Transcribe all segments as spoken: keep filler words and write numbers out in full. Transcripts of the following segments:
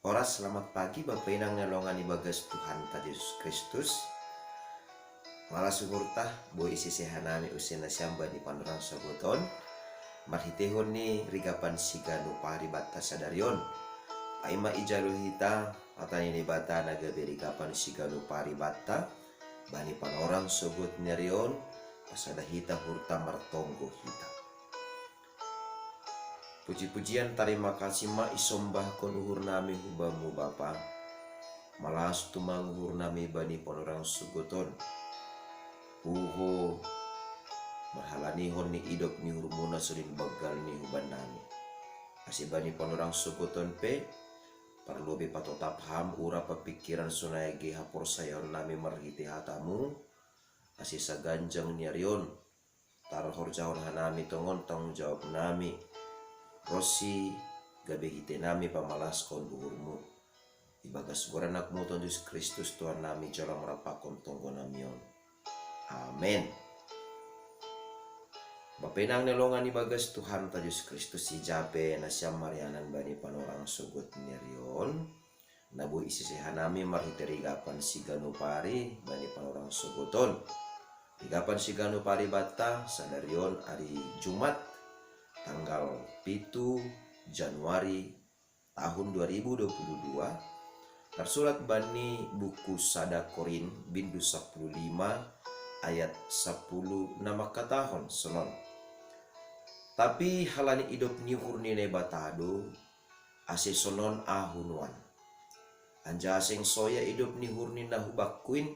Oras, selamat pagi Bapa Inang na longan ibagas Tuhan ta Jesus Kristus. Malas uhurta, boi isese hanami use nasiam bani panorang sogoton. Marhitehon ni rigapan siganu pari batta sadarion. Ai ma ijalo hita, hata ni Debata na gabe rigapan siganu pari batta, bani panorang sogot ni arion, pasada hita uhurta martonggo hita. Puji-pujian tarima kasih ma isombahkon uhurnami hu Bamu Bapa. Malas tumang uhurnami bani panorang sogoton. Puho marhalanihon ni idop ni uhurmuna soling banggal ni hubannami. Ase bani panorang sogoton pe, parlobe patotap ham ura papikiran sonai ge haporsayaonnami marhite hatamu, ase saganjang ni arion, tarhorjahon hanami tongon tanggung jawabnami, ronsi gabe hitenami pamalaskon uhurmu. Ibagas goran anakmu Tuhan Jesus Kristus Tuhannami jalo marapakkon tonggonami on. Amen. Bapa Inang na longan ibagas Tuhan ta Jesus Kristus, ijape nasiam marianan bani panorang sogot ni arion, na boi isese hanami marhite rigapan siganu pari bani panorang sogoton. Rigapan siganu pari batta sadarion ari Jumat, tanggal pitu Januari tahun dua ribu dua puluh dua, tarsurat bani buku sada Korin bindu sapuluh lima ayat sapuluh na mangkatahon sonon. Tapi halani idop ni uhur ni Naibata do, ase sonon ahu nuan. Anjaha seng soya idop ni uhur ni na hubakkuin,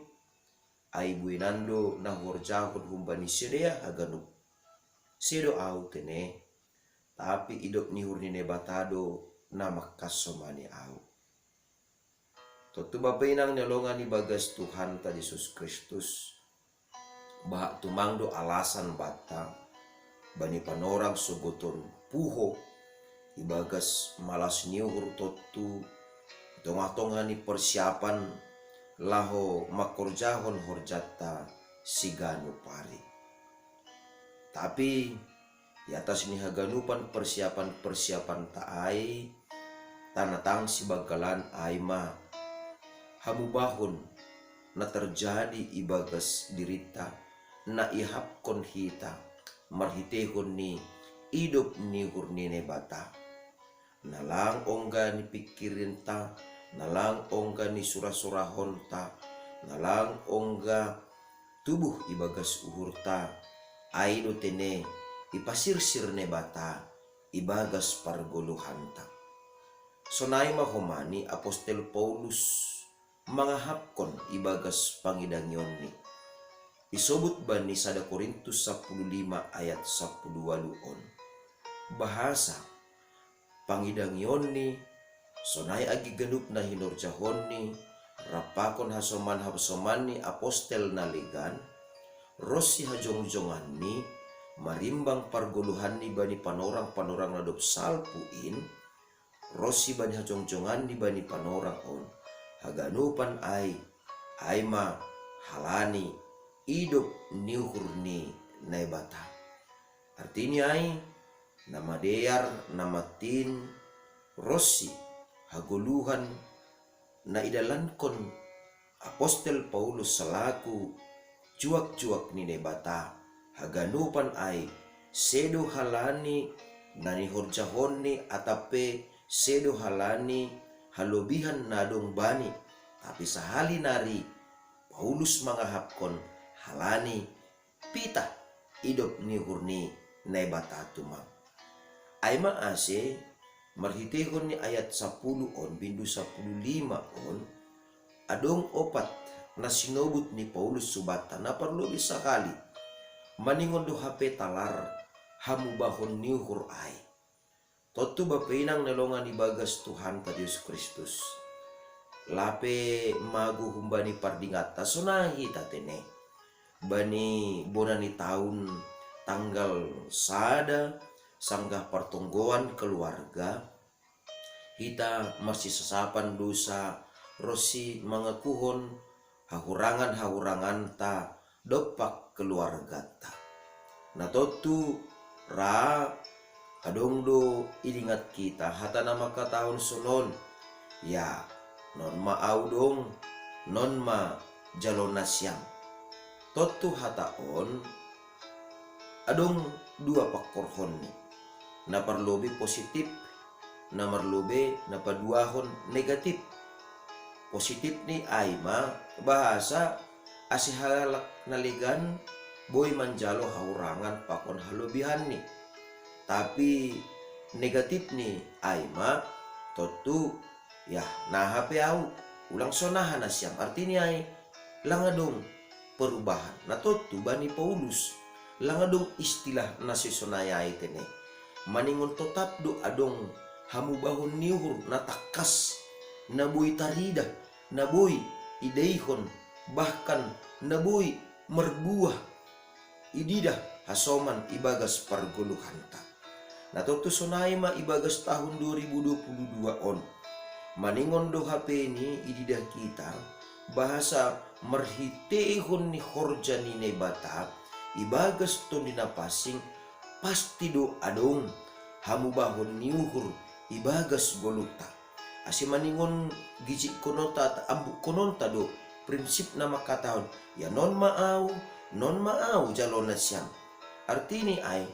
ai buenan do na huhorjahon humbani sidea haganup. Sedo ahu tene, tapi idop ni uhur ni Naibata do na mangkansomani ahu. Tontu Bapa Inang na longan ibagas Tuhan ta Jesus Kristus, bahat tumang do alasan banta, bani panorang sogoton puho, ibagas malas ni uhur tontu, tongah-tongah ni persiapan laho mangkorjahon horjanta siganu pari. Tapi, i atas ni haganupan persiapan-persiapanta ai, tanatang sibanggalan ai ma hamubahon na terjadi ibagas dirinta, na ihapkon hita marhitehon ni idop ni uhur ni Naibata. Na lang ongga ni pingkirinta, na lang ongga ni sura-surahonta, na lang ongga tubuh ibagas uhurta, ai do tene ipasirsir Naibata ibagas pargoluhanta. Sonai ma homa ni apostel Paulus mangahapkon ibagas pangidangionni. Isobut bani sada Korintus sapuluh lima ayat sapuluh walu on. Bahasa pangidangionni, sonai age ganup na hinorjahonni, rap pakon hasoman-hasoman ni apostel na legan, ronsi hajongjonganni, marimbang pargoluhanni bani panorang-panorang na dob salpu in, ronsi bani hajongjonganni bani panorang on, haganupan ai, ai ma halani idop ni uhur ni Naibata. Artini ai, na madear, na matin, ronsi hagoluhan na idalankon apostel Paulus salaku juak-juak ni Naibata, haganupan ai, sedo halani na nihorjahonni atap pe sedo halani halobihan na dong bani, tapi sahali nari Paulus mangahapkon halani pitah idop ni uhur ni Naibata tumang. Ai ma ase, marhitehon ni ayat sapuluh on bindu sapuluh lima on, adong opat na sinobut ni Paulus hubanta na parlobi sahali, maningon do hape talar hamubahon ni uhur ai. Tontu Bapa Inang na longan ibagas Tuhanta Jesus Kristus, lape mago humbani pardinganta sonai hita tene. Bani bona ni taun tanggal sada sanggah partonggoan keluarga, hita marsisasapan dosa ronsi mangakuhon hahurangan-hahuranganta dompak keluarganta. Na tontu ra adong do idingat hita hata na mangkatahon sonon: Ya, non ma au dong, non ma jalo nasiam. Tontu hata on adong dua pakkorhonni, na parlobei positif, na marlobei na paduahon negatif. Positif ni ai ma bahasa ase halak na legan boi manjalo haurangan pakon halobihanni. Tapi negatif ni ai ma tontu ya naha pe au, ulang so naha nasiam, artini ai lang adong perubahan. Na tontu bani Paulus lang adong istilah na sesonai ai tene. Maningon totap do adong hamubahon ni uhur na tangkas, na boi taridah, na boi idaihon, bahkan na boi marbuah ididah hasoman ibagas pargoluhanta. Na tontu sonai ma ibagas tahun dua ribu dua puluh dua on. Maningon do hapeni ididah hita, bahasa marhiteihon ni horja ni Naibata ibagas Tondi Na Pansing, pasti do adong hamubahon ni uhur ibagas goluhta. Ase maningon gijikkononta, ambukkononta do prinsip na mangkatahon, ya non ma au, non ma au jalo nasiam. Artini ai,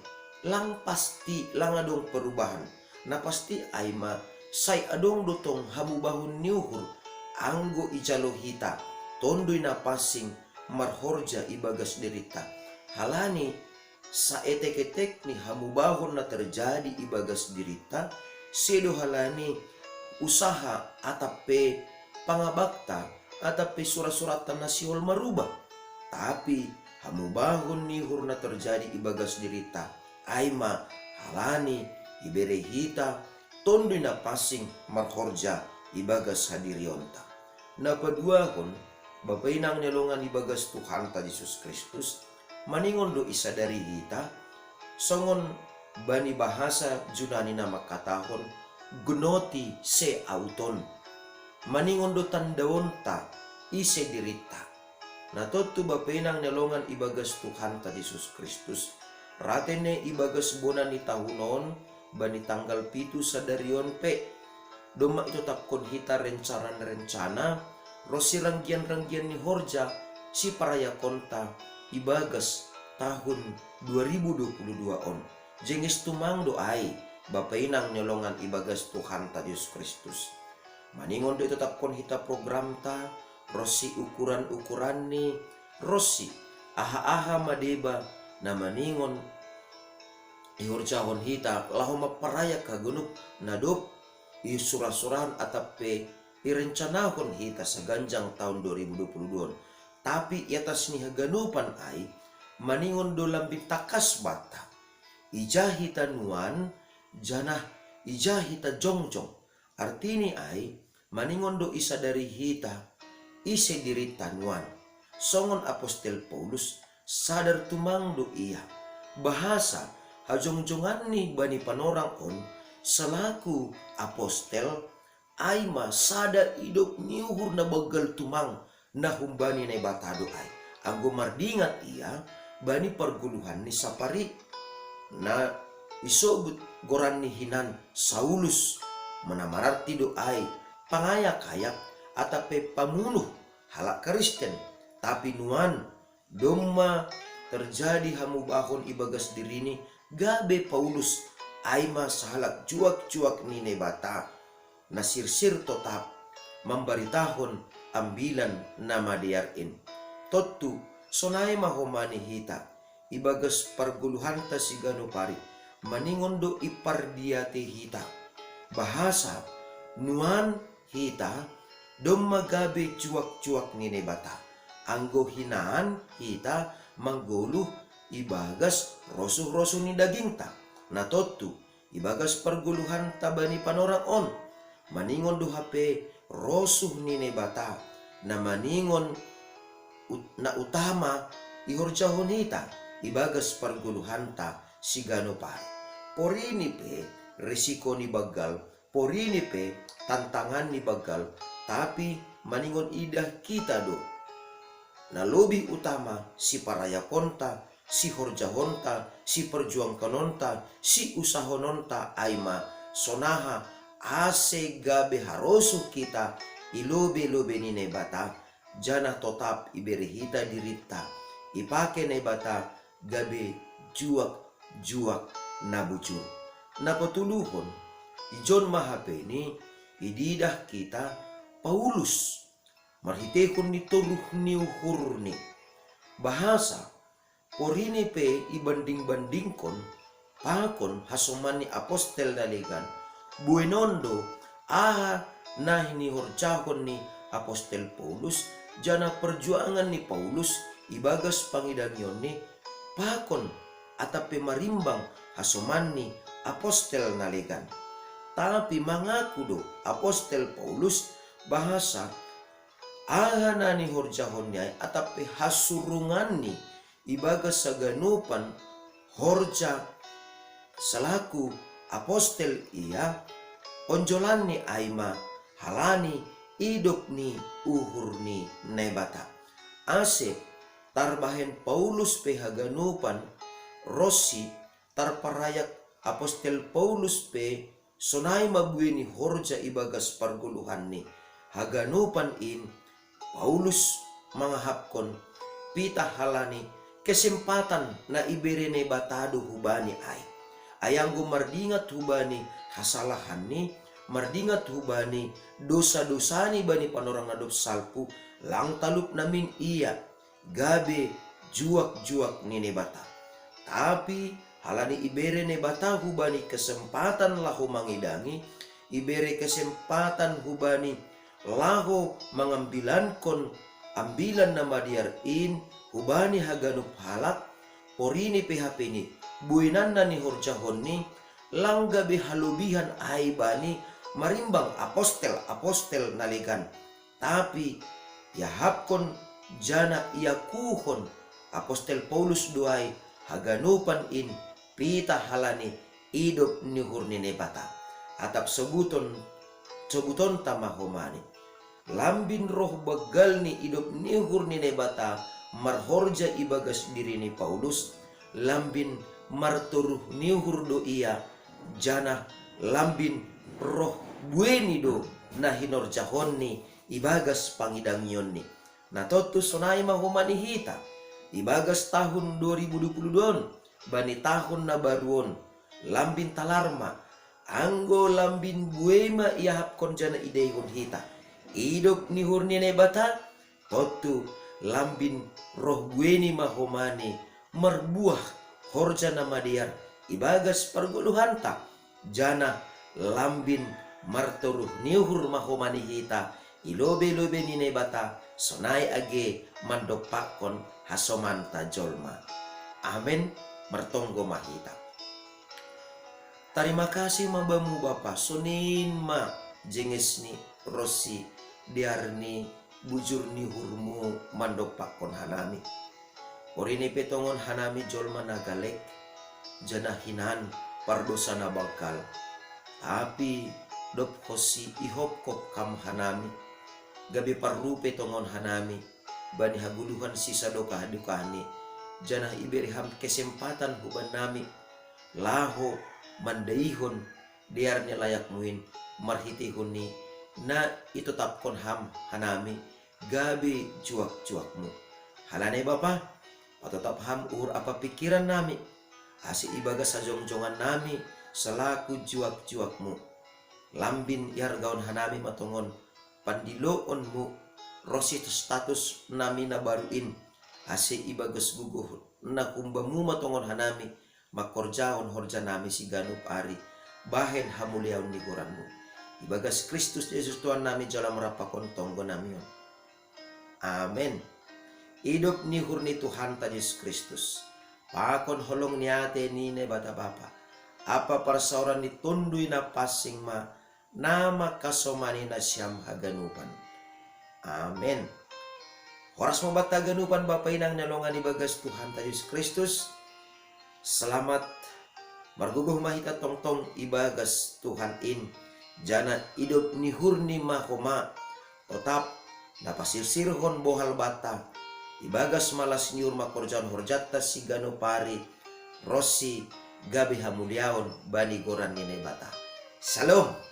lang pasti lang adong perubahan. Na pasti ai ma sai adong do tong hamubahon ni uhur anggo ijalo hita Tondi Na Pansing marhorja ibagas dirinta. Halani saetek-etek ni hamubahon na terjadi ibagas dirinta, sedo halani usaha atap pe pangabakta atap pe sura-surata na sihol marubah. Tapi hamubahon ni uhur na terjadi ibagas dirinta, ai ma halani ibere hita Tondi Na Pansing marhorja ibagas hadirionta. Na paduahon, Bapa inang ni longan ibagas Tuhanta Jesus Kristus, maningon do isadari hita, songon bani bahasa Junani na mangkatahon, gnoti se auton. Maningon do tandaonta ise dirinta. Na tontu Bapa inang ni longan ibagas Tuhanta Jesus Kristus, ra tene ibagas bona ni tahun on, bani tanggal pitu sadari on pe, domma itotapkon hita rencana-rencana ronsi ranggian-ranggian ni horja siparayakonta ibagas tahun dua ribu dua puluh dua on. Jenges tumang do ai, Bapa inang ni longan ibagas Tuhanta Jesus Kristus. Maningon do itotapkon hita programta ronsi ukuran-ukuranni, ronsi aha-aha ma deba na maningon ihorjahon hita laho mamparayak haganup na dob isura-surahon atap pe irencanahon hita saganjang tahun dua ribu dua puluh dua on. Tapi i atas ni haganupan ai, maningon do lambin tangkas banta, ija hita nuan, janah ija hita jongjong. Artini ai, maningon do isadari hita ise dirinta nuan. Songon apostel Paulus, sadar tumang do ia bahasa hajongjonganni bani panorang on selaku apostel, ai ma sada idop ni uhur na banggal tumang na humbani Naibata do ai. Anggo mardingat ia bani pargoluhan ni sapari, na isobut goranni hinan Saulus, na mararti do ai pangayak-ayak atap pe pamunuh halak Kristen. Tapi nuan, domma terjadi hamubahon ibagas dirini, gabe Paulus ai ma sahalak juak-juak ni Naibata na sirsir totap mambaritahon Ambilan Namadear in. Tontu sonai ma homa ni hita ibagas pargoluhanta siganup ari, maningon do ipardiatei hita bahasa nuan hita domma gabe juak-juak ni Naibata, anggo hinan hita manggoluh ibagas rosuh-rosuh ni dagingta. Na tontu ibagas pargoluhanta bani panorang on, maningon do hape rosuh ni Naibata na maningon ut-, na utama ihorjahon hita ibagas pargoluhanta siganup ari. Porini pe risiko ni banggal, porini pe tantangan ni banggal, tapi maningon idah hita do na lobih utama siparayakonta, sihorjahonta, siparjuangkononta, siusahononta ai ma sonaha ase gabe harosuh hita i lobei-lobei ni Naibata, janah totap ibere hita dirinta, ipake Naibata gabe juak-juak na bujur. Na patoluhon, ijon ma hapeni ididah hita Paulus marhiteihon ni toruh ni uhurni. Bahasa, porini pe ibanding-bandingkon pakon hasoman ni apostel na legan, buenon do aha na hinihorjahon ni apostel Paulus, janah parjuangan ni Paulus ibagas pangidangionni pakon atap pe marimbang hasoman ni apostel na legan. Tapi mangaku do apostel Paulus bahasa aha na nihorjahonni ai atap pe hasurunganni ibagas haganupan horja salaku apostel ia, onjolanni ai ma halani idop ni uhur ni Naibata. Ase tarbahen Paulus pe haganupan ronsi tarparayak apostel Paulus pe sonai ma buei ni horja ibagas pargoluhanni. Haganupan in Paulus mangahapkon pitah halani kesempatan na ibere Naibata do hubani ai. Ai anggo mardingat hubani hasalahanni, mardingat hubani dosa-dosani bani panorang na dob salpu, lang talup namin ia gabe juak-juak ni Naibata. Tapi halani ibere Naibata hubani kesempatan laho mangidangi, ibere kesempatan hubani laho mangambilankon Ambilan Namadear in hubani haganup halak, porini pe hapeni bueinanna nihorjahonni, lang gabe halobihan ai bani marimbang apostel-apostel na legan. Tapi iahapkon janah iakuhon apostel Paulus do ai haganupan in pitah halani idop ni uhur ni Naibata. Atap sobuton, sobutonta ma homani. Lambin roh banggal ni idop ni uhur ni Naibata marhorja ibagas diri ni Paulus, lambin martoruh ni uhur do ia, janah lambin roh bueni do na hinorjahonni ibagas pangidangionni. Na tontu sonai ma homani hita ibagas tahun dua ribu dua puluh dua on, bani tahun na baru on, lambin talar ma, anggo lambin buei ma iahapkon janah idaihon hita idop ni uhur ni Naibata, tontu lambin roh bueni ma homani marbuah horja na madear ibagas pargoluhanta, janah lambin martoruh ni uhur ma homani hita i lobei-lobei ni Naibata, sonai age mandompakkon hasomanta jolma. Amen. Martonggo ma hita. Tarima kasih ma Bamu Bapa, sonin ma jenges ni ronsi dear ni bujur ni uhurMu mandompakkon hanami. Porini pe tongon hanami jolma na galek, janah hinan pardosa na banggal. Tapi dob ronsi ihopkop Ham hanami, gabe parru pe tongon hanami bani hagoluhan sisadokah-dokahni, janah ibere Ham kesempatan hubannami laho mandaihon dear ni layakMu in, marhiteihon ni na itotapkon Ham hanami gabe juak-juakMu. Halani ai Bapa, patotap Ham uhur ampa pingkirannami, ase ibagas hajongjongannami salaku juak-juakMu, lambin ihargaon hanami ma tongon pandiloonMu ronsi status nami na baru in, ase ibagas gogoh na humbaMu ma tongon hanami mangkorjahon horjanami siganup ari, bahen hamuliaon ni goranMu. Ibagas Kristus Jesus Tuhannami jalo ma rap pakon tonggonami on. Amen. Idop ni uhur ni Tuhanta Jesus Kristus, pakon holong ni atei ni Naibata Bapa, ampa parsaoran ni Tonduy Napansing ma na mangkasomani nasiam haganupan. Amen. Horas ma banta haganupan Bapa Inang na longan ibagas Tuhanta Jesus Kristus. Selamat margogoh ma hita tongtong ibagas Tuhan in, janah idop ni uhurni ma homa, totap na pasirsirhon bohal banta ibagas malas ni uhur mangkorjahon horjanta siganup ari, ronsi gabe hamuliaon bani goran ni Naibata. Shalom.